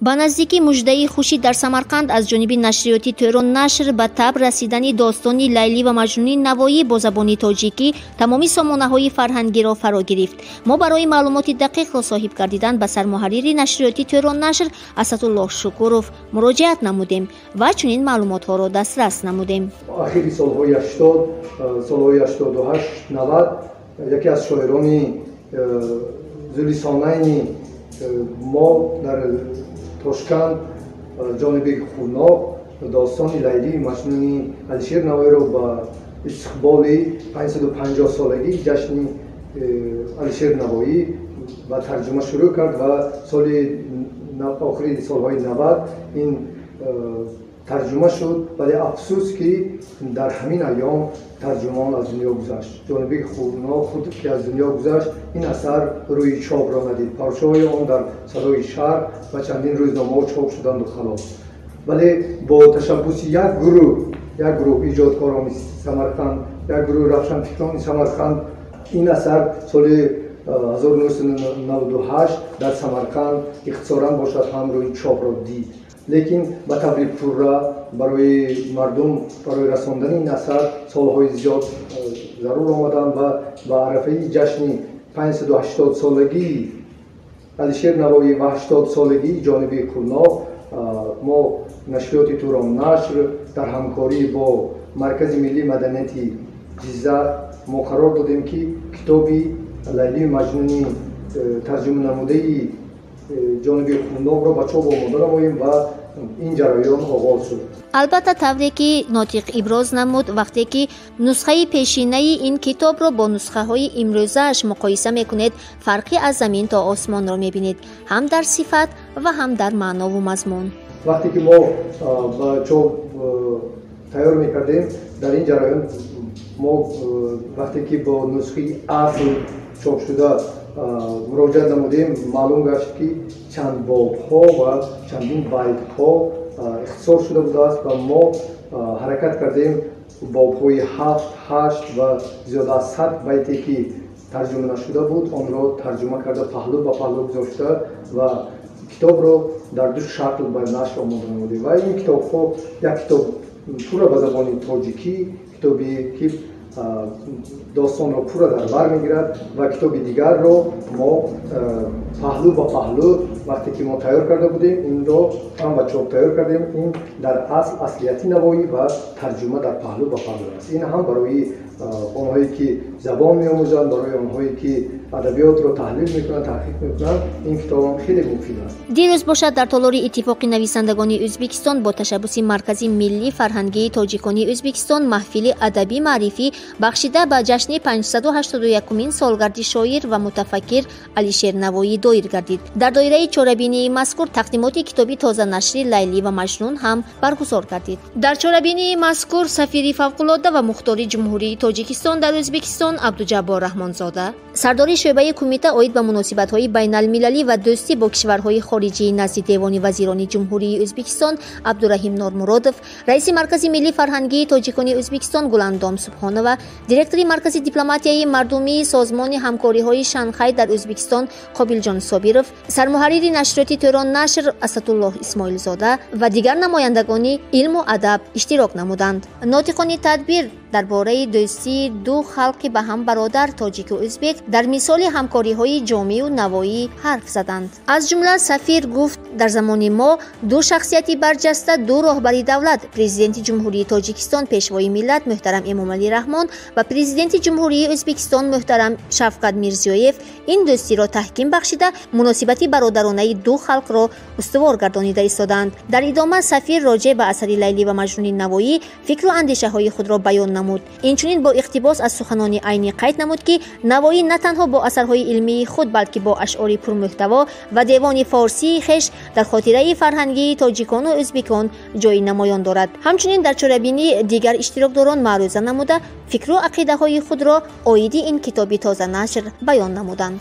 Ба наздикӣ муждаи хушӣ дар Самарқанд аз ҷониби нашриёти Турон нашр ба таб расидани достони Лайлӣ ва Маҷнуни Навоӣ бо забони тоҷикӣ тамоми сомонаҳои фарҳангиро фаро гирифт. Мо барои маълумоти дақиқро соҳиб гардидан ба сармуҳаррири нашриёти Турон нашр Асадуллоҳ Шукуров муроҷиат намудем ва чунин маълумотҳоро дастрас намудем. Ахири солҳои 80, солҳои 88, 90 яке аз шоирони зулисонайни мо дар Тошканд Ҷонибек Хурноқ достони Лайлии Маҷнуни Алишер Навоиро ба истиқболи 550-солагии ҷашни Алишер Навоӣ ба тарҷума шурӯъ кард ва соли охири солҳои 90 ин тарҷума шуд, вале афсӯс ки дар ҳамин айём тарҷумон аз дунё гузашт. Ҷонибек Хурноқ худ ки аз дунё гузашт, ин асар рӯи чопро надид. Парчаҳои он дар Садои Шарқ ва чандин рӯзномаҳо чоп шуданду халос. Вале бо ташаббуси як гурӯҳ иҷодкорони Самарқанд, як гурӯҳ равшанфикрони Самарқанд, ин асар соли 1998 дар Самарқанд ихтисоран бошад ҳам рӯи чопро дид. Лекин ба таври пурра барои мардум, барои расондани ин асар солҳои зиёд зарур омаданд ва ба арафаи ҷашни 580-солагии Алишер Навоӣ ва 80-солагии Ҷонибек Хурноқ мо нашриёти Турон нашр дар ҳамкорӣ бо Маркази миллии маданияти Ҷиззах мо қарор додем, ки китоби Лайлии Маҷнуни тарҷума намудаи Ҷонибек Хурноқро ба чоп омода намоем ва ин ҷараён оғоз шуд. Албатта, тавре ки нотиқ иброз намуд, вақте ки нусхаи пешинаи ин китобро бо нусхаҳои имрӯзааш муқоиса мекунед, фарқи аз замин то осмонро мебинед, ҳам дар сифат ва ҳам дар маънову мазмун. Вақте ки мо ба чоп тайёр мекардем, дар ин ҷараён мо вақте ки бо нусхаи асл чопшуда муроҷиат намудем, маълум гашт ки чанд бобҳо ва чандин байтҳо ихтисор шуда будааст ва мо ҳаракат кардем бобҳои 7, 8 ва зиёда аз 100 байте ки тарҷума нашуда буд, онро тарҷума карда паҳлӯ ба паҳлӯ гузошта ва китобро дар ду шакл ба нашр омода намудем. Ва ин китобҳо як китоб пурра ба забони тоҷикӣ, китобе ки достонро пурра дар бар мегирад, ва китоби дигарро мо паҳлӯ ба паҳлӯ вақте ки мо тайёр карда будем, инро ҳам ба чоп тайёр кардем. Ин дар асл аслияти Навоӣ ва тарҷума дар паҳлӯ ба паҳлӯ аст. Ин ҳам барои онҳое ки забон меомӯзанд, барои онҳое ки адабиётро таҳлил мекунанд, таҳқиқ мекунанд, ин китобам хеле муфид аст. Дирӯз бошад дар толори Иттифоқи нависандагони Ӯзбекистон бо ташаббуси Маркази миллии фарҳангии тоҷикони Ӯзбекистон маҳфили адабӣ маърифӣ бахшида ба ҷашни 581-умин солгарди шоир ва мутафаккир Алишер Навоӣ доир гардид. Дар доираи чорабинии мазкур тақдимоти китоби тозанашри Лайлӣ ва Маҷнун ҳам баргузор гардид. Дар чорабинии мазкур сафири фавқулодда ва мухтори Ҷумҳурии Тоҷикистон дар Ӯзбекистон Абдуҷаббор Раҳмонзода, сардори шӯъбаи кумита оид ба муносибатҳои байналмилалӣ ва дӯстӣ бо кишварҳои хориҷии назди Девони вазирони Ҷумҳурии Ӯзбекистон Абдураҳим Нормуродов, раиси Маркази миллии фарҳангии тоҷикони Ӯзбекистон Гуландом Субҳонова, директори Маркази дипломатияи мардумии Созмони ҳамкориҳои Шанхай дар Ӯзбекистон Қобилҷон Собиров, сармуҳаррири нашриёти Турон нашр Асадуллоҳ Исмоилзода ва дигар намояндагони илму адаб иштирок намуданд. Нотиқони тадбир дар бораи дӯстии ду халқи ба ҳам бародар тоҷику ӯзбек дар мисоли ҳамкориҳои Ҷомию Навоӣ ҳарф заданд. Аз ҷумла сафир гуфт, дар замони мо ду шахсияти барҷаста, ду роҳбари давлат, президенти Ҷумҳурии Тоҷикистон Пешвои миллат муҳтарам Эмомалӣ Раҳмон ва президенти Ҷумҳурии Ӯзбекистон муҳтарам Шавкат Мирзиёев ин дӯстиро таҳким бахшида, муносибати бародаронаи ду халқро устувор гардонида истоданд. Дар идома сафир роҷеъ ба асари Лайлӣ ва Маҷнуни Навоӣ фикру андешаҳои худро баён намуд. Инчунин бо иқтибос аз суханони Айнӣ қайд намуд, ки Навоӣ на танҳо бо асарҳои илмии худ, балки бо ашъори пурмуҳтаво ва девони форсии хеш дар хотираи фарҳангии тоҷикону ӯзбекон ҷои намоён дорад. Ҳамчунин дар чорабинӣ дигар иштирокдорон маърӯза намуда, фикру ақидаҳои худро оиди ин китоби тозанашр баён намуданд.